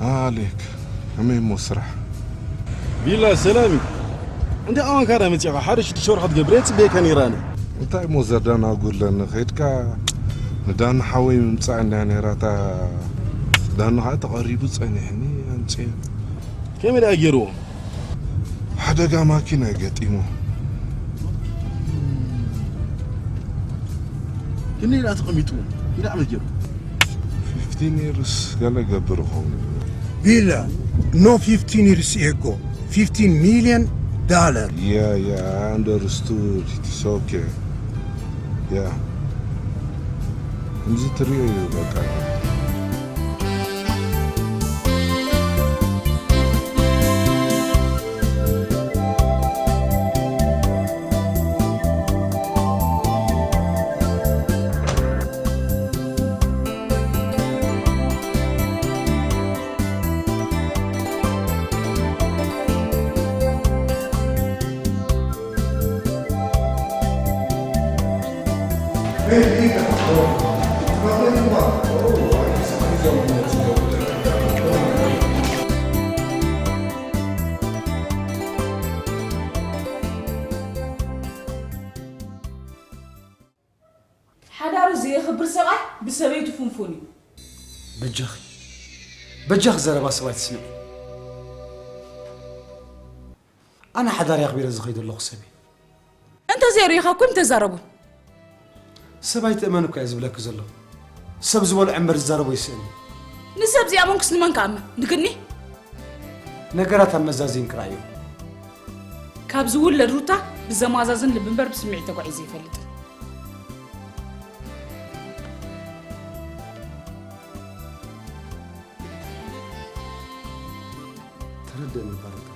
ኣሌክ፣ ከመይ እሞ ስራሕ? ቢላ ሰላሚ፣ እንደ ኣዋን ካራ መጺኻ ሓደ ሽዱሽተ ወርሒ ክትገብር እየ ጽበየካ ነይረ ኣነ። እንታይ እሞ ዘዳናጉለኒ? ኸይድካ ንዳኒ ሓወይ ምምጻእ እንድያ ነይራ፣ እታ ዳኒ ኸኣ ተቐሪቡ ጸኒሕኒ፣ ኣምጽኤ። ከመይ ደኣ ገይርዎ? ሓደጋ ማኪና ገጢሙ። ክንደይ ደኣ ተቐሚጡ? ክንደይ ዓመት ገይሩ? ፊፍቲን ይርስ ገለ ገብር ይኸውን። ቢላ፣ no fifteen years ago, fifteen million dollar. Yeah, yeah, I understood. It's okay. Yeah. ከምዚ ትርእዮ እዩ በቃ። ሓዳሩ ዘየኽብር ሰብኣይ ብሰበይቱ ፍንፉን እዩ። በጃኺ፣ በጃኺ ዘረባ ሰብኣይ ትስምዒ። ኣነ ሓዳር ኣኽቢረ ዝኸይድ ኣለኹ ሰብ እየ። እንተዘይርእዩኻ እኮ ኣይምተዛረቡን። ሰብ ኣይትእመን እኮ እየ ዝብለኪ ዘለኹ። ሰብ ዝበልዖ እምበር ዝዛረቦ ይስእን። ንሰብ ዝኣመንኩስ ንመን ክኣምን? ንግኒ? ነገራት ኣመዛዚንኪ ርኣዮ። ካብ ዝውለድ ሩታ ብዘማዛዝን ልቢ እምበር ብስምዒት ተጓዒዘ ኣይፈልጥን። ተረድእኒ እባ ሩታ።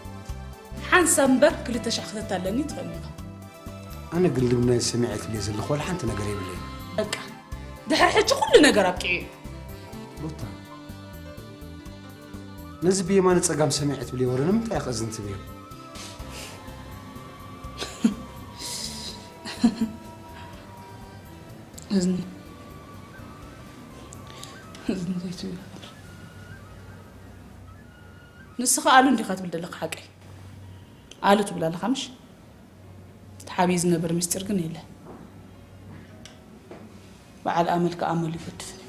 ሓንሳብ እምበር ክልተ ሻዕ ክተታለኒ ትኽእል ኢኻ። ኣነ ግን ልቢ ናይ ሰሚዐ ትብልዮ ዘለኹ ዋላ ሓንቲ ነገር የብለይን። በቃ፣ ድሕሪ ሕጂ ኩሉ ነገር ኣብቂዑ እዩ። ሩታ፣ ነዚ ብየማነ ጸጋም ሰሚዐ ትብልዮ ወረ ንምንታይ ኢኺ እዝኒ ትብዮ? እዝኒ፣ እዝኒ ዘይትብዮ። ንስኻ ኣሉ እንዲኻ ትብል ዘለኻ ሓቀይ። ኣሉ ትብል ኣለኻ ምሽ? ተሓቢኡ ዝነበር ምስጢር ግን የለ። በዓል ኣመል ከኣ ኣመሉ ይገድፍን እዩ።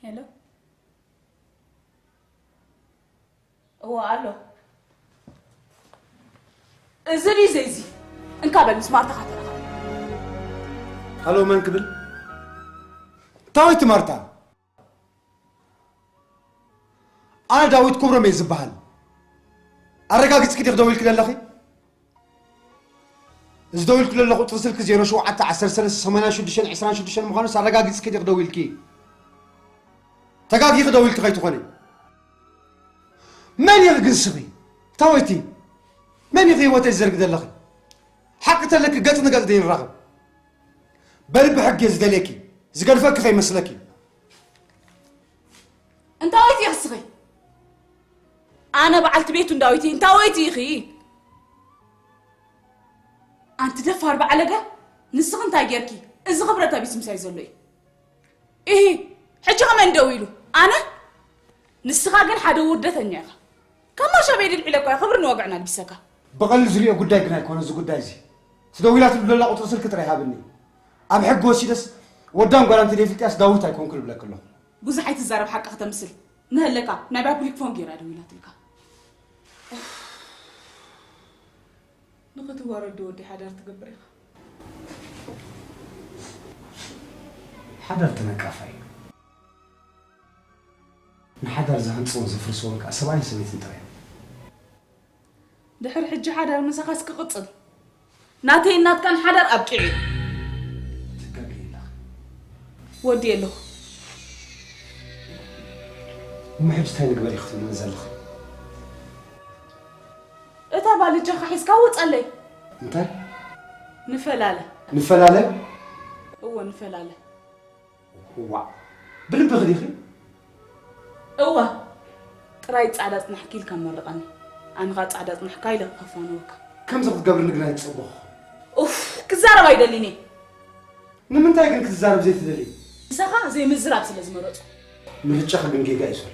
ሄሎ። እወ፣ ኣሎ። እዚ ድዩ ዘይዚ? እንካ በል፣ ምስ ማርታኻ ተራኸብ። ሃሎ፣ መን ክብል? ታወይቲ ማርታ። ኣነ ዳዊት ክብሮም እየ ዝበሃል። ኣረጋጊጽኪ ዲኺ ደዊልኪ ዘለኺ? እዚ ደዊልኩ ዘሎ ቁጽሪ ስልኪ ዜሮ ሸውዓተ ዓሰርተ ሰለስተ ሰማንያ ሽዱሽተ ዕስራን ሽዱሽተን ምዃኑስ ኣረጋጊጽኪ ዲኺ ደዊልኪ? ተጋጊኺ ደዊልኪ ከይትኾኒ። መን ኢኺ ግን ስኺ? ታወይቲ? መን ኢኺ ህይወተይ ዝዘርግ ዘለኺ? ሓቂ ተለኪ ገጽ ንገጽ ደይንራኸብ። በሊ ብሕጊ እየ ዝደልየኪ። ዝገድፈኪ ከይመስለኪ። እንታወይቲ ኢኺ ስኺ? ኣነ በዓልቲ ቤቱ እንዳወይቲ፣ እንታወይቲ ኢኺ? ኣንቲ ደፋር በዓለገ፣ ንስኺ እንታይ ጌርኪ? እዚ ክብረት ኣቢስ ምሳይ ዘሎ እዩ። ኢሂ፣ ሕጂ ከመን ደው ኢሉ? ኣነ? ንስኻ ግን ሓደ ውርደተኛ ኢኻ። ካብ ማሻ ቤት ልዕለ እኳ ክብሪ ንወግዕና ኣልቢሰካ። ብቐሊሉ ዝሪኦ ጉዳይ ግን ኣይኮነ እዚ ጉዳይ እዚ። ትደውላትሉ ዘላ ቁጽሪ ስልኪ ጥራይ ሃብኒ። ኣብ ሕጊ ወሲደስ ወዳን ጓላን ተደይፍልጥያስ ዳዊት ኣይኮንኩ ልብለኪ ኣለኹ። ብዙሕ ኣይትዛረብ፣ ሓቂ ከተምስል። ንህለካ ናይ ፓብሊክ ፎን ጌራ ደዊላትልካ። ንኽትዋረድ ዶ ወዲ ሓዳር ትገብር ኢኻ? ሓዳር ተነቃፋይ እዩ። ንሓዳር ዝሃንጽዎን ዘፍርስዎን ከኣ ሰብኣይን ሰበይትን ጥራይ እዮም። ድሕሪ ሕጂ ሓዳር ምሳኻስ ክቕጽል? ናተይን ናትካን ሓዳር ኣብቂዑ እዩ። ትጋገይ ኣለኺ። ወዲ ኣለኹ። እሞ ሕጂ እንታይ ንግበር ኢኺ ትብልኒ ዘለኺ? እታ ባልጃኻ ሒዝካ ውፀለይ። እንታይ? ንፈላለ። ንፈላለ? እወ ንፈላለ። ዋዕ፣ ብልብኺ ዲኺ? እወ። ጥራይ ጻዕዳ ጽናሕኪ ኢልካ መርቐኒ። ኣነ ኸኣ ጻዕዳ ጽናሕካ ኢለ ክኸፋንወካ። ከምዚ ክትገብርኒ ግን ኣይተጸበኹ። ኡፍ፣ ክዛረብ ኣይደልን እየ። ንምንታይ ግን ክትዛረብ ዘይትደሊ? ንሳኻ ዘይምዝራብ ስለ ዝመረጹ። ምርጫኺ ግን ጌጋ እዩ ዘሎ።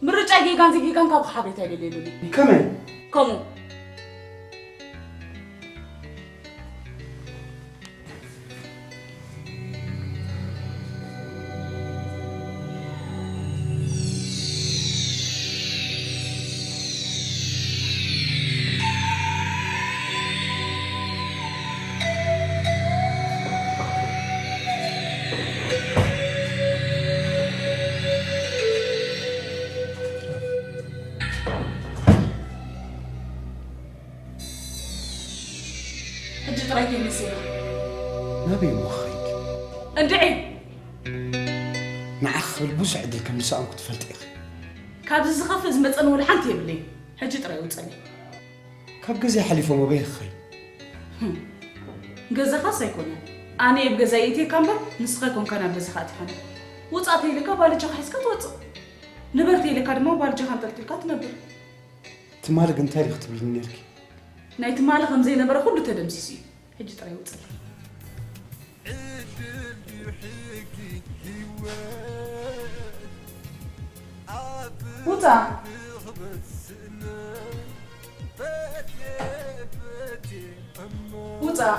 ምርጫ ጌጋን ዘይጌጋን ካብ ሓበሬታ ይደልየሉኒ። ከመይ? ከምኡ። ሕጂ ጥራይ ከይመሰለ። ናበይ እሞ ክኸይድ? እንድዒ! ንዓኺ ክብል ብዙሕ ዕድል ከም ዝሰኣንኩ ትፈልጢ ኢኺ። ካብዚ ዝኸፍእ ዝመጸኒ ወላ ሓንቲ የብለይን። ሕጂ ጥራይ ውጸለይ። ካብ ገዛይ ሓሊፎም ኣበይ ክኸይድ? ገዛኻስ ኣይኮነን። ኣነ እየ ኣብ ገዛይ እትየካ እምበር ንስኻ ኣይኮንካን ኣብ ገዛኻ ኣቲኻኒ። ውጻእ ተይለካ ባልጃኻ ሒዝካ ትወጽእ። ንበር ተይለካ ድማ ባልጃኻ ኣንጠልጢልካ ትነብር። ትማሊ ግን እንታይ ዲኺ ትብልኒ ነይርኪ? ናይ ትማሊ ከም ዘይነበረ ኩሉ ተደምሲሱ እዩ። ሕጂ ጥራይ ውጽእ። ውጻእ። ውጻእ።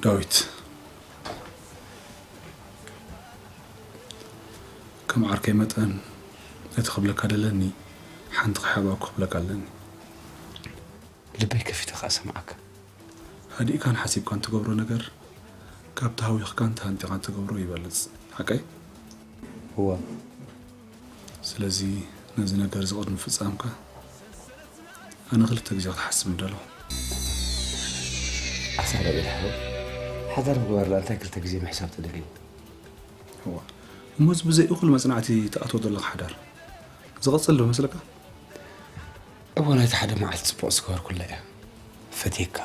ዳዊት፣ ከም ዓርከይ መጠን እቲ ክብለካ ደለኒ ሓንቲ ክሓብኣኩ ክብለካ ኣለኒ። ልበይ ከፊተ ከኣ ሰምዓካ። ሃዲእካን ሓሲብካን ትገብሮ ነገር ካብ ተሃዊኽካን ተሃንጢኻን ትገብሮ ይበልጽ። ሓቀይ? እወ። ስለዚ ነዚ ነገር እዚ ቅድሚ ፍጻምካ ኣነ ክልተ ግዜ ክትሓስብ ምደለኹ። ኣሳረብ ኢልሓው ሓዳር ምግባር ላ እንታይ ክልተ ግዜ ምሕሳብ ተደልዩ? እዋ እሞዚ ብዘይ እኹል መጽናዕቲ ትኣትዎ ዘለኻ ሓዳር ዝቐጽል ዶ መስለካ? እወ ናይቲ ሓደ መዓልቲ ጽቡቕ ዝገበርኩላ እያ። ፈትየካ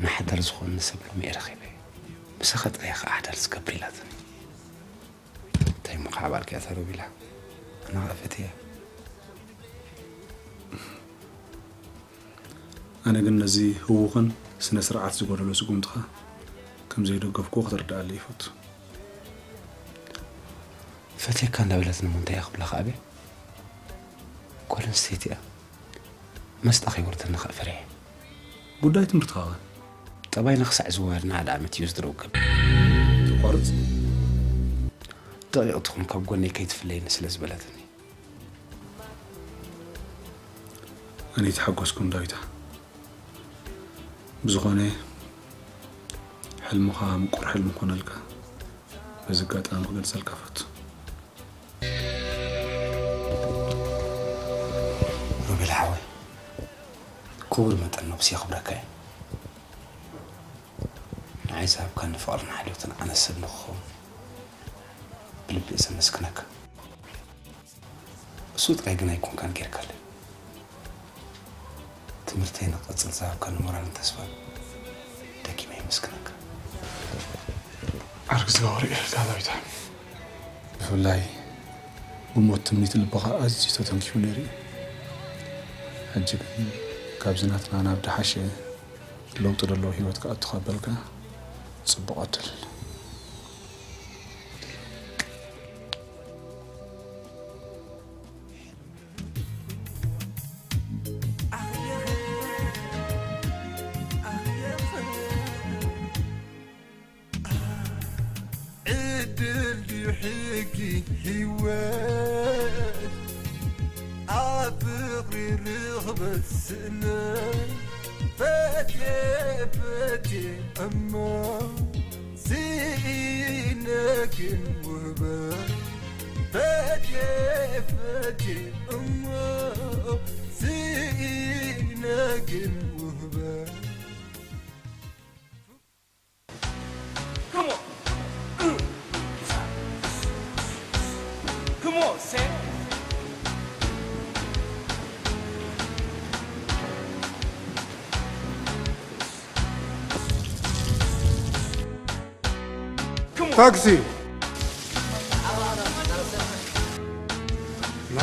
ንሓዳር ዝኾንኒ ሰብ ሎሚ እየ ረኺበ። ምሳኻ ጥራይ ኢኻ ሓዳር ዝገብር ኢላትኒ። እንታይ እሞ ከዓ ባልኪ ኣታ ሮቢላ? ኣነ ከዓ ፈትየ። ኣነ ግን ነዚ ህውኽን ስነ ስርዓት ዝጎደሎ ስጉምትኻ ከም ዘይደገፍኩዎ ክትርድኣለይ ይፈቱ። ፈትየካ እንዳበለትኒ እሞ እንታይ እየ ክብላ ከዓ ኣበይ? ጓል ኣንስተይቲ እያ። መስጣ ከይወርደኒ ከዓ ፈሪሐ። ጉዳይ ትምህርትኻ ኸ? ጠባይና ክሳዕ ዝወሃድና ሓደ ዓመት እዩ ዝድረው ገብ። ተቋርጽ። ደቂቕ ትኹን ካብ ጎነይ ከይትፍለየኒ ስለ ዝበለትኒ። ኣነ ኣይተሓጎስኩን ዳዊታ። ብዝኾነ፣ ሕልምኻ ምቁር ሕልሚ ክኾነልካ በዚ ኣጋጣሚ ክገልጸልካ ፈቱ። ሮቤል ሓወይ፣ ክቡር መጠን ነብሲ የኽብረካ እየ። ንዓይ ዝሃብካኒ ፍቕርን ሓልዮትን ኣነ ሰብ ንኽኸውን ብልቢ እየ ዘመስግነካ። እሱ ጥራይ ግን ኣይኮንካን ጌርካለይ። ትምህርተይ ንክቕጽል ዝሃብካኒ ሞራልን ተስፋን ደጊመ የመስግነካ። ዓርኪ ዝገበሩ እየ ዳዊት። ብፍላይ ብሞት ትምኒት ልብኻ ኣዝዩ ተተንኪፉ ነይሩ እዩ። ሕጂ ግን ካብዚ ናትና ናብ ዝሓሸ ለውጢ ዘለዎ ህይወት ክኣቱ ካብ በልካ ጽቡቕ ዕድል። ዕድል ድዩ ሕጊ ህይወት? ኣብ ፍቕሪ ርኽበት ስእነት ፈትየ ፈትየ እሞ ስኢነ ግን ውህበት ፈትየ ፈትየ እሞ ስኢነ ግን ውህበት። Come on. Come on, Sam. Come on. ታክሲ። ና።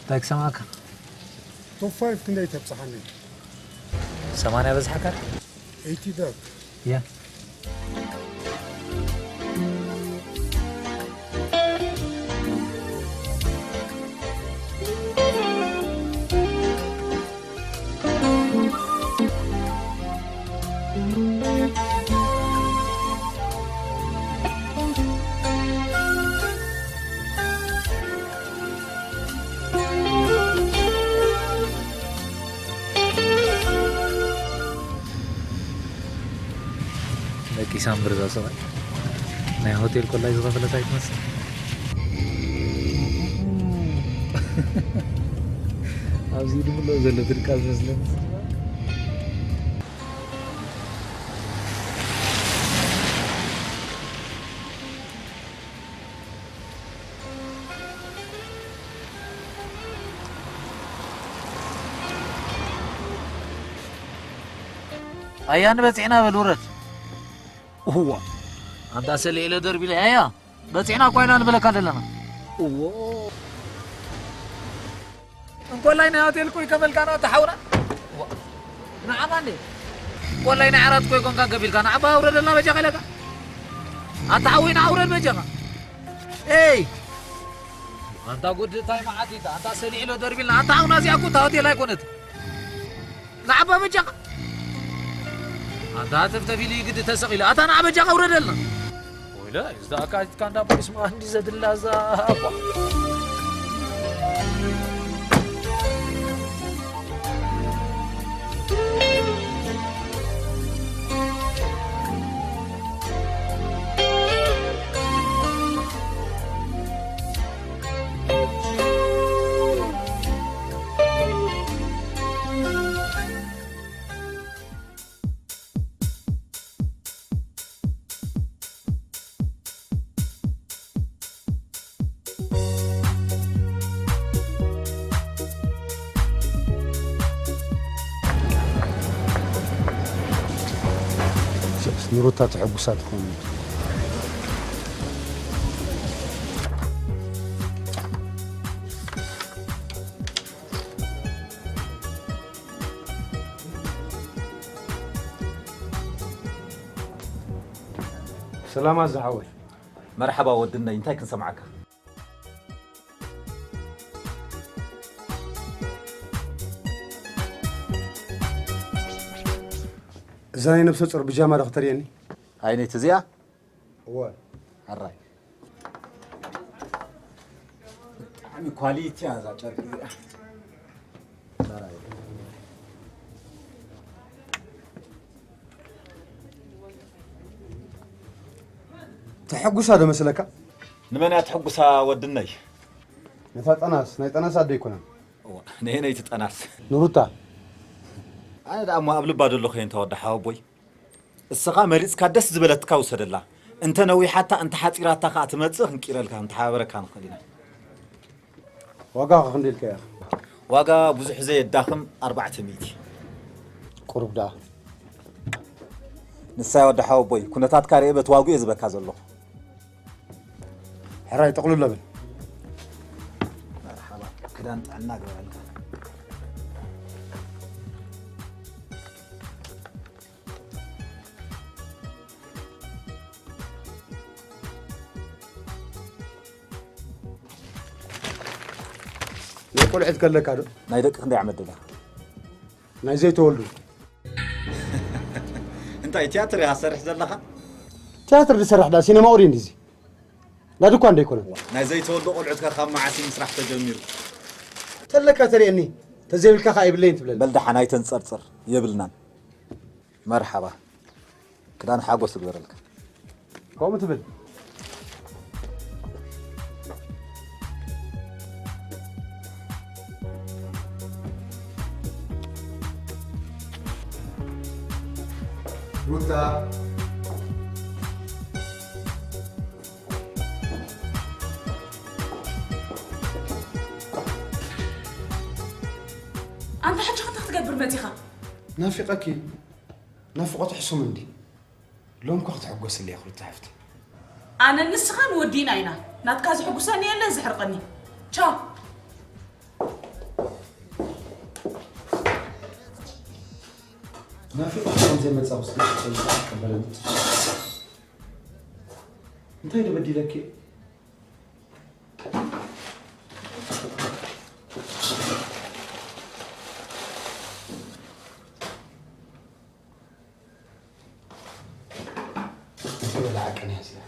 እንታይ ክሰምዓካ? ቶፕ ፋይቭ ክንደይ ተብጽሓኒ? ሰማንያ በዝሓካ? ኤይቲ ደግ። ያ። ደቂሳ እምበር እዛ ሰብኣይ ናይ ሆቴል ኮላይ ዝኸፈለት ኣይትመስል። ኣብዚ ድምሎ ዘሎ ትድቃስ መስለኒ። ኣያ ንበጺሕና በል ውረድ። እዋ ኣንታ ሰሊዕለ ደርቢለ ኣያ በጺሕና እኳ ኢና ንብለካ ዘለና። እዎ እንኮላይ ናይ ሆቴል እኮ ይከፈልካና ኣታ ሓውና። ንዓማ እንዴ እንኮላይ ናይ ዓራት እኮ ይኮንካን ከፊልካ ንዓባ ውረደልና በጃኻ ኢለካ። ኣታ ሓወይና ውረድ በጃኻ። ኤይ ኣንታ ጉድ እንታይ መዓት ኢታ ኣንታ ሰሊዕሎ ደርቢልና ኣንታ ሓውና እዚኣ እኮ እታ ሆቴል ኣይኮነት። ንዓባ በጃኻ ኣንታ ተፍተፊሉ ግዲ ተሰቒሉ ኣታ ንዓ በጃኻ ውረደልና። ወይለ እዛ ኣካይትካ እንዳ ፖሊስ መቓ እንዲ ዘድላ እዛ ኣባ። ንሩታ ተሐጉሳ ትኸውን። ሰላም ኣዛ ሓወይ። መርሓባ ወድነይ፣ እንታይ ክንሰምዓካ? እዛ ናይ ነብሰ ጾር ብጃማ ዶ ክተርእየኒ? ኣይነይቲ እዚኣ? እወ። ኣራይ። ብጣዕሚ ኳሊቲ እያ እዛ ጨርቂ እዚኣ። ተሐጉሳ ዶ መስለካ? ንመን እያ ተሐጉሳ ወድነይ? ነታ ጠናስ፣ ናይ ጠናስ ኣደ ኣይኮነን። እዋ፣ ነየነይቲ ጠናስ? ንሩታ። ኣነ ደኣ እሞ ኣብ ልባ ደሎ ከየን ተወዳ ሓወቦይ። እስኻ መሪጽካ ደስ ዝበለትካ ውሰደላ። እንተ ነዊሓታ፣ እንተ ሓጺራታ ከኣ ትመጽእ ክንቂረልካ፣ ክንተሓባበረካ ንኽእል ኢና። ዋጋ ከ ክንደይ ኢልካ ኢኻ? ዋጋ ብዙሕ ዘየዳኽም ኣርባዕተ ሚእቲ። ቁሩብ ደኣ። ንሳ ወዲ ሓወቦይ፣ ኩነታትካ ርኤ በቲ ዋጉ እየ ዝበካ ዘለኹ። ሕራይ ጠቕልሎ ብል። መርሓባ፣ ክዳን ጥዕና ግበረልካ። ናይ ቆልዑት ከለካ ዶ? ናይ ደቂ ክንደይ ዓመት ደለኻ? ናይ ዘይተወልዱ። እንታይ ቲያትር ኢኻ ትሰርሕ ዘለኻ? ቲያትር ዝሰርሕ ዳ ሲነማ ኦርየንት እዚ? ዳ ድኳን ዶ ኣይኮነን? ናይ ዘይተወልዱ ቆልዑትካ ካብ መዓስ እዩ ምስራሕ ተጀሚሩ? ተለካ ተርእየኒ፣ ተዘይብልካ ከኣ የብለይን ትብለኒ። በል ደሓን ኣይተንጸርጽር፣ የብልናን። መርሓባ። ክዳን ሓጎስ ይግበረልካ። ከምኡ ትብል? ሩታ። ኣንታ ሕጂ ኸ እንታይ ክትገብር መጺኻ? ናፊቐኪ። ናፍቖት ሕሱም እንዲ። ሎም እኳ ክትሕጎስሊ እያ ክልተ ሓፍቲ። ኣነ ንስኻን ወዲና ኢና። ናትካ ዝሕጉሰኒ የለ ዘሕርቐኒ። ቻው። ናፊቕ ከም ዘይመጻኹ ስለ ዝፈልጥ ኣይቀበለኒ። እንታይ ዶ በዲለኪ? ዝበላ ዓቀን እያ እዚኣ።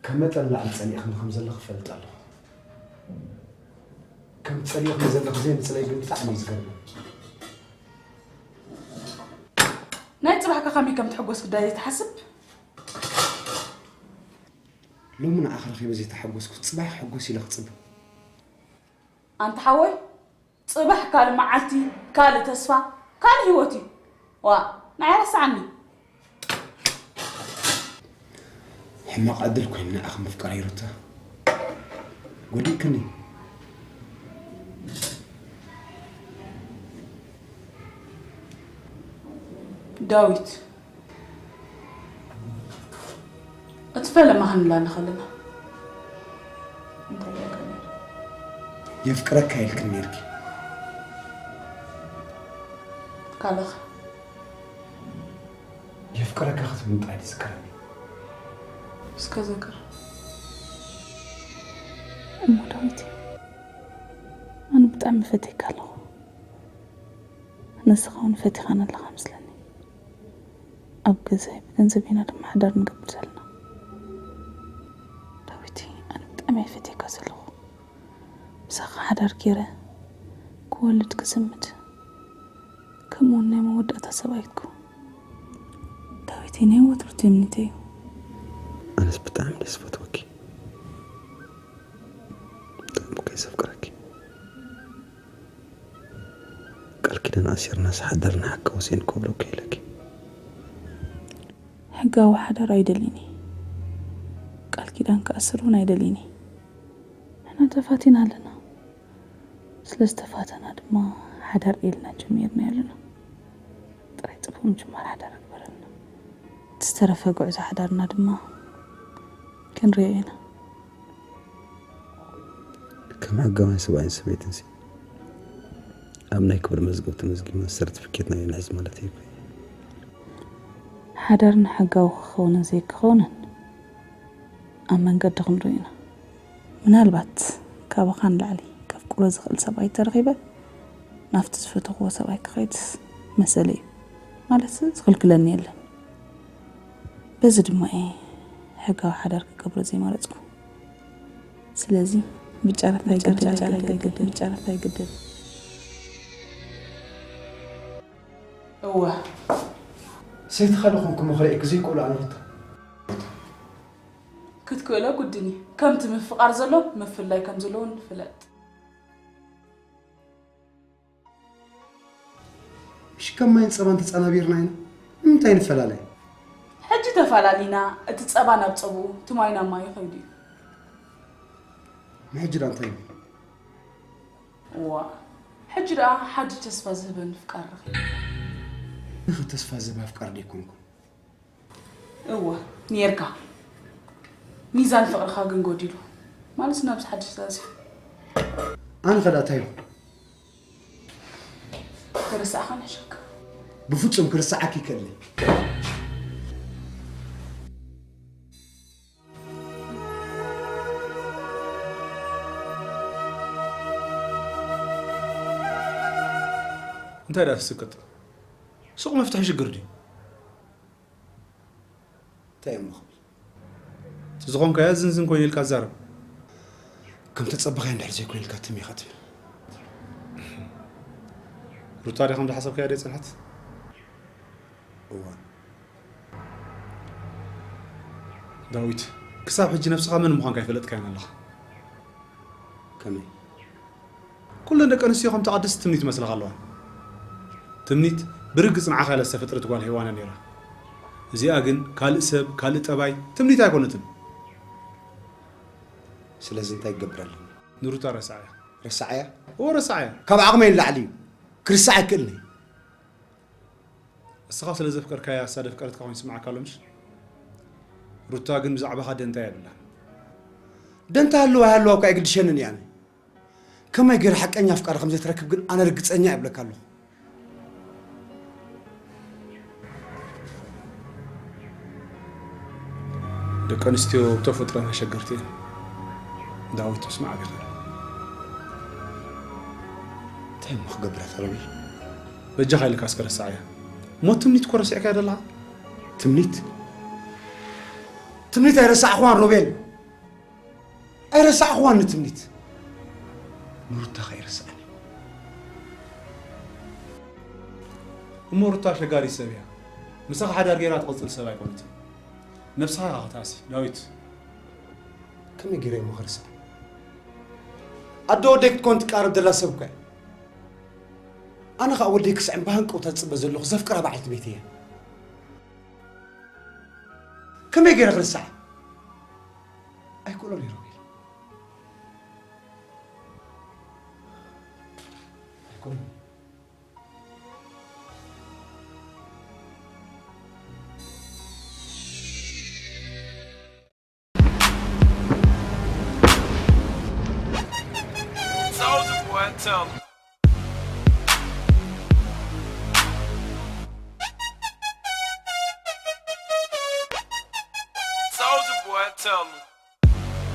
ካብ መጠን ንላዕሊ ጸሊእኽኒ ከም ዘለኺ እፈልጥ ኣለኹ። ከም ትጸልእኽኒ ዘለኺ ዘይምጽላይ ግን ብጣዕሚ እዩ ዝገርመኒ። ናይ ጽባሕካ ከመይ ከም ትሕጎስ ግዳይ ዘይትሓስብ? ሎሚ ንዓኺ ረኺበ ዘይተሓጎስኩ፣ ጽባሕ ክሕጎስ ኢለ ክጽበ። ኣንታ ሓወይ፣ ጽባሕ ካልእ መዓልቲ፣ ካልእ ተስፋ፣ ካልእ ህይወት እዩ። ዋእ፣ ንዓይ ረስዓኒ። ሕማቕ ዕድል ኮይኑ ንዓኺ ምፍቃረይ ሩታ። ጎዲእክኒ። ዳዊት፣ እቲ ፈለማ ክንላለ ከለና እንታይ ኢልካ ነይሩ? የፍቅረካ ኢልክኒ ነይርኪ። ካልእኸ? የፍቅረካ ክትብል ጥራይ ዝዝከረኒ። እስከ ዘክር። እሞ ዳዊት፣ ኣነ ብጣዕሚ ፈትየካ ኣለኹ። ንስኻ እውን ፈቲኻኒ ኣለኻ መስለኒ። ኣብ ገዛይ ብገንዘብ ኢና ድማ ሓዳር ንገብር ዘለና። ዳዊት፣ ኣነ ብጣዕሚ እየ ፈትየካ ዘለኹ። ምሳኻ ሓዳር ገይረ ክወልድ ክዝምድ፣ ከምኡ እውን ናይ መወዳእታ ሰብኣይትኩ። ዳዊት፣ ናይ ወትሩ ትምኒተይ እዩ። ኣነስ ብጣዕሚ ደስ ፈትወኪ። ብጣዕሚ እኮ እየ ዘፍቅረኪ። ቃል ኪዳን ኣሲርና ዝሓደርና ሓቂ ወሲን ክብሎ ከይለኪ። ሕጋዊ ሓዳር ኣይደልን እየ። ቃል ኪዳን ክኣስር እውን ኣይደልን እየ። ንሕና ተፋቲና ኣለና። ስለ ዝተፋተና ድማ ሓዳር ኢልና ጀሚርና ኣለና። ጥራይ ጽቡቕ ምጅማር ሓዳር ግበረልና። እቲ ዝተረፈ ጉዕዞ ሓዳርና ድማ ክንሪኦ ኢና። ከም ሕጋውያን ሰብኣይን ሰበይትን ሲ ኣብ ናይ ክብሪ መዝገብ ተመዝጊብና ሰርቲፊኬትና ይንሕዝ ማለት እዩ። ሓዳርና ሕጋዊ ክኸውንን ዘይክኸውንን ኣብ መንገዲ ክንሪኦ ኢና። ምናልባት ካባኻ ንላዕሊ ከፍቅሮ ዝኽእል ሰብኣይ ተረኺበ፣ ኣብቲ ዝፈተኽዎ ሰብኣይ ክኸይድስ መሰለይ እዩ። ማለት ዝኽልክለኒ የለን። በዚ ድማ እየ ሕጋዊ ሓዳር ክገብሮ ዘይመረጽኩ። ስለዚ ብጨረታ ይግደድ፣ ብጨረታ ይግደድ፣ ብጨረታ ይግደድ። እወ። ሰይቲ ካልእ ኮንኩ ምኽሪ ክዘይክእሉ ኣነ ሩታ። ክትክእሎ ግድን እዩ። ከምቲ ምፍቓር ዘሎ ምፍላይ ከም ዘለውን ፍለጥ። ምሽ ከም ማይን ጸባን ተጸናቢርና ኢና። ንምንታይ ንፈላለይ? ሕጂ ተፈላለይና፣ እቲ ጸባ ናብ ጸብኡ፣ እቲ ማይ ናብ ማዩ ከይዱ እዩ። ንሕጂ ደኣ እንታይ እዩ? ዋ፣ ሕጂ ደኣ ሓድሽ ተስፋ ዝህበኒ ፍቃር ረኺበ። ንኸ ተስፋ ዝህብ ኣፍቃር ደይኮንኩ? እወ፣ ኔርካ። ሚዛን ፍቕርኻ ግን ጎዲሉ። ማለት ናብዚ ሓድሽ ዛዝዩ። ኣነ ኸ ደኣ እንታይ ይኹን? ክርስዓኻ ንሕሸካ። ብፍጹም ክርስዓኪ ይክእልኒ። እንታይ ደኣ ትስቅጥ? ሱቕ መፍትሒ ሽግር ድዩ? እንታይ እሞ ክብል? እቲ ዝኾንካዮ ዝንዝን ኮይኑ ኢልካ ትዛረብ። ከም ተጸበኻዮ እንድሕር ዘይኮይኑ ኢልካ ትም ኢኻ ትብል። ሩታ ድያ ከም ዝሓሰብካያ ድያ ጸንሐት? እዋ። ዳዊት፣ ክሳብ ሕጂ ነብስኻ መን ምዃንካ ኣይፈለጥካያን ኣለኻ። ከመይ? ኩለን ደቂ ኣንስትዮ ከምቲ ኣደስ ትምኒት ይመስለኻ ኣለዋ። ትምኒት ብርግጽ ንዓኻ ኢላ ዝተፈጥረት ጓል ሄዋን እያ ነይራ። እዚኣ ግን ካልእ ሰብ፣ ካልእ ጠባይ፣ ትምኒት ኣይኮነትን። ስለዚ እንታይ ክገብር ኣለኒ? ንሩታ ረስዓያ። ረስዓያ? እወ ረስዓያ። ካብ ዓቕመይ ንላዕሊ እዩ። ክርስዕ ኣይክእልን እዩ። እስኻ ስለ ዘፍቀርካያ እሳ ዘፍቀረትካ ኮይኑ ይስምዓካ ኣሎ ምሽ? ሩታ ግን ብዛዕባኻ ደንታ የብላን። ደንታ ሃለዋ ሃለዋ እኳ ኣይግድሸንን እዩ ኣነ። ከመይ ገይረ ሓቀኛ ኣፍቃሪ ከም ዘይትረክብ ግን ኣነ ርግጸኛ እየ እብለካ ኣለኹ። ደቂ ኣንስትዮ ብተፈጥሮ መሸገርቲ እየን። ዳዊት ምስማዕ ቢኻ። እንታይ እሞ ክገብራ ተረቢ? በጃኻ ኢልካ እስከ ረስዓያ። እሞ ትምኒት እኮ ረሲዕካያ ዘለኻ። ትምኒት? ትምኒት ኣይረሳዕኽዋን ሮቤል። ኣይረሳዕኽዋን ንትምኒት። ንሩታ ከይረስዓኒ። እሞ ሩታ ኣሸጋሪት ሰብ እያ። ምሳኻ ሓዳር ገይራ ትቕጽል ሰብ ኣይኮነትን። ነብስኻ ኢኻ ክትሃሲ፣ ዳዊት። ከመይ ገይረ እሞ ክርስዕ? ኣደ ወደይ ክትኮን ትቃረብ ዘላ ሰብ እኮ እያ። ኣነ ኸኣ ወደይ ክስዕም ብሃንቀውታ ዝጽበ ዘለኹ ዘፍቅራ በዓልቲ ቤተይ እያ። ከመይ ገይረ ክርስዓ? ኣይክእሎን እየ ሮቤል። ኣይኮነን። Soldier boy, tell 'em. Soldier boy, tell 'em.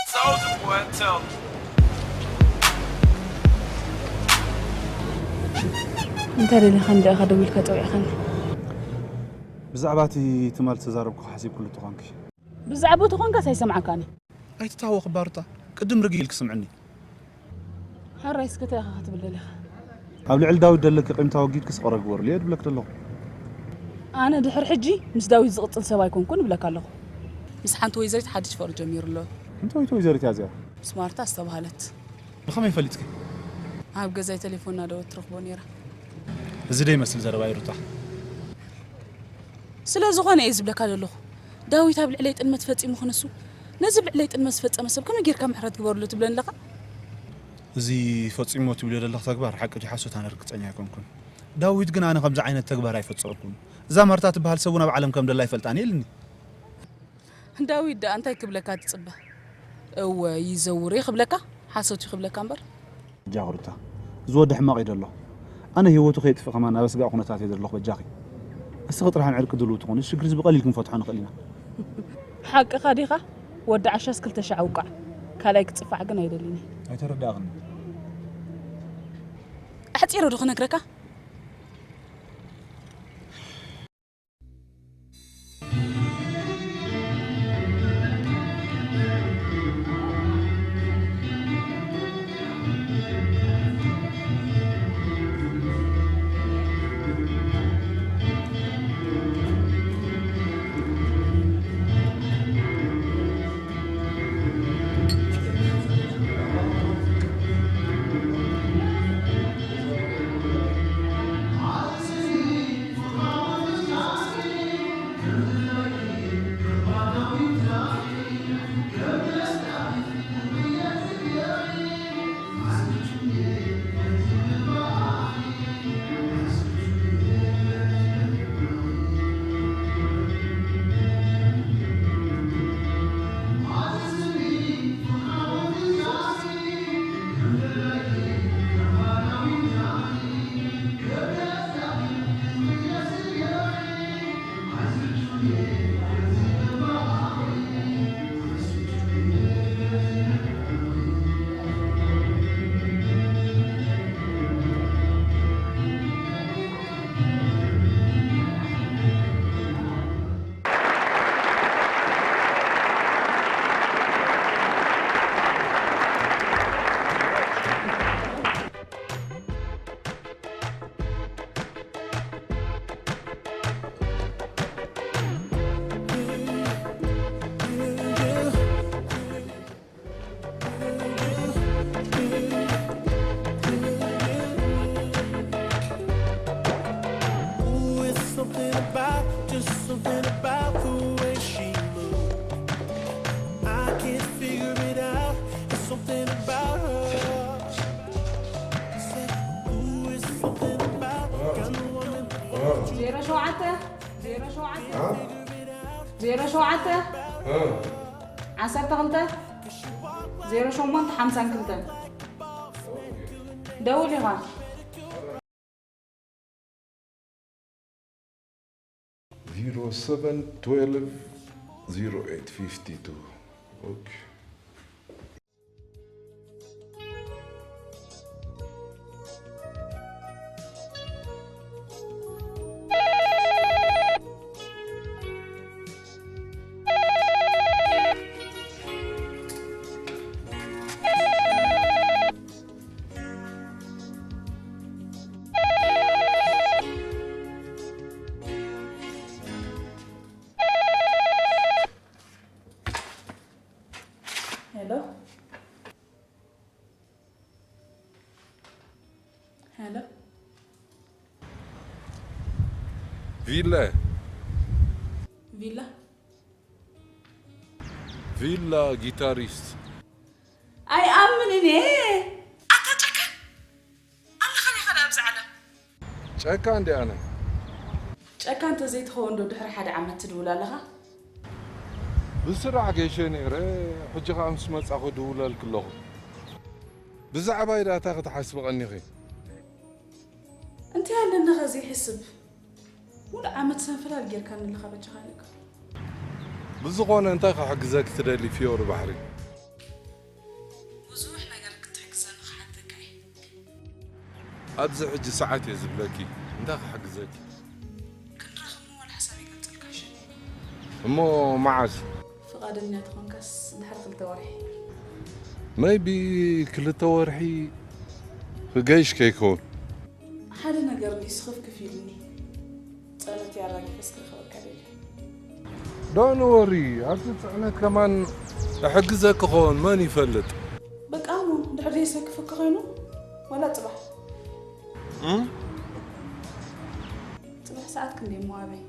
Soldier boy, tell 'em. እንታይ ደሊኻ እንደ ኢኻ ደዊልካ ጸዊዕኻኒ? ብዛዕባ እቲ ትማል ዝተዛረብኩ ሓሲብ ኩሉ ተኾንኪ። ብዛዕባ ተኾንካስ ኣይሰማዕካኒ። ኣይትታወኽ እባ ሩታ፣ ቅድም ርግእ ኢልኪ ስምዕኒ። ሕራይ እስከ እንታይ ኢኻ ክትብል ደሊኻ? ኣብ ልዕሊ ዳዊት ደለኪ ቂምታ ወጊድኪ ስቕ ግበርሉ እየ ድብለኪ ደለኹ። ኣነ ድሕሪ ሕጂ ምስ ዳዊት ዝቕጽል ሰብ ኣይኮንኩን እብለካ ኣለኹ። ምስ ሓንቲ ወይዘሪት ሓድሽ ፍቕሪ ጀሚሩ ኣሎ። እንታይ ወይተ ወይዘሪት እያ እዚኣ? ምስ ማርታ ዝተባህለት። ብኸመይ ፈሊጥኪ? ኣብ ገዛይ ቴሌፎን እናደወለት ትረኽቦ ነይራ። እዚ ዶ ይመስል ዘረባ ሩታ? ስለ ዝኾነ እየ ዝብለካ ዘለኹ። ዳዊት ኣብ ልዕለይ ጥልመት ፈጺሙ ክንሱ፣ ነዚ ኣብ ልዕለይ ጥልመት ዝፈጸመ ሰብ ከመይ ጌርካ ምሕረት ግበርሉ ትብለኒ ኣለኻ? እዚ ፈጺሞ ትብልዮ ዘለኽ ተግባር ሓቂ ድዩ ሓሶት ኣነ ርግጸኛ ኣይኮንኩን። ዳዊት ግን ኣነ ከምዚ ዓይነት ተግባር ኣይፈጸርኩን። እዛ ማርታ ትበሃል ሰብ እውን ኣብ ዓለም ከም ደላ ኣይፈልጣን እየ ኢልኒ። ዳዊት ደኣ እንታይ ክብለካ ትጽበ? እወ ይዘውር እየ ክብለካ፣ ሓሶት እዩ ክብለካ እምበር። በጃኺ ሩታ፣ እዚ ወዲ ሕማቕ እዩ ዘሎ። ኣነ ህይወቱ ከየጥፍእ ከማን ኣብ ኣስጋኢ ኩነታት እየ ዘለኹ በጃኺ። እስኺ ጥራሕ ንዕርቂ ድልው ትኾኒ፣ እዚ ሽግር እዚ ብቐሊል ክንፈትሖ ንኽእል ኢና። ሓቅኻ ዲኻ? ወዲ ዓሻስ ክልተ ሻዕ ውቃዕ፣ ካልኣይ ክጽፋዕ ግን ኣይደልን እየ። ኣይተረዳእኽኒ። ኣሕጺሩ ዶ ክነግረካ? Ooh, it's something about, just something about the way she moves. I can't figure it out. It's something about her. Say, ooh, it's something about, got no one in the world. ዜሮ ሸውዓተ፣ ዜሮ ሸውዓተ፣ ዜሮ ሸውዓተ፣ ዓሰርተ ክልተ፣ ዜሮ ሸሞንተ፣ ሓምሳን ክልተን። ደውል ኢኻ። Zero seven twelve zero eight fifty two. Okay. ሄሎ፣ ሄሎ። ቪላ፣ ቪላ፣ ቪላ ጊታሪስት። ኣይኣምንን እየ። ኣታ ጨካን፣ ኣለኻ ዲኻ ኣብዚ ዓለም? ጨካን ድየ ኣነ? ጨካን እንተዘይትኸውን ዶ ድሕሪ ሓደ ዓመት ትድውል ኣለኻ? ብስራሕ ገይሸ ነይረ፣ ሕጂ ኸኣ ምስ መጻኹ እድውለልኪ ኣለኹ። ብዛዕባይ ደኣ እንታይ ክትሓስቢ ቀኒኺ? እንታይ ኣለኒ ከ ዘይሕስብ? ሙሉእ ዓመት ሰንፈላል ጌርካኒ ኣለኻ በጃኻ ይቅር። ብዝኾነ እንታይ ክሕግዘኪ ትደሊ ፊዮሪ ባሕሪ? ብዙሕ ነገር ክትሕግዘኒ ክሓተካ እየ። ኣብዚ ሕጂ ሰዓት እየ ዝብለኪ፣ እንታይ ክሕግዘኪ? ክንራኸብ እሞ ዋላ ሓሳብ ይገልጸልካ ሽም። እሞ መዓዝ? ፍቓደኛ ተኾንካስ ድሕሪ ክልተ ወርሒ። ሜይቢ ክልተ ወርሒ ክገይሽ ከይከውን። ሓደ ነገር እንድዩ ስኽፍክፍ ኢሉኒ። ጽዕነተይ ኣራጊፈስ ክረኽበካ ደልየ። ዶንት ወሪ፣ ኣብቲ ጽዕነት ከማን እሕግዘኪ ክኸውን መን ይፈልጥ? በቃ እሞ፣ እንድሕር ዘይሰክፈካ ኮይኑ፣ ዋላ ጽባሕ። እም? ጽባሕ ሰዓት ክንደይ እሞ ኣበይ?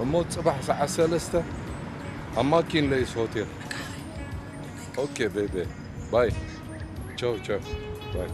እሞ ጽባሕ ሰዓት ሰለስተ ኣብ ማኪን ለይስ ሆቴል። ኦኬ ቤቤ፣ ባይ። ቻው፣ ቻው፣ ባይ።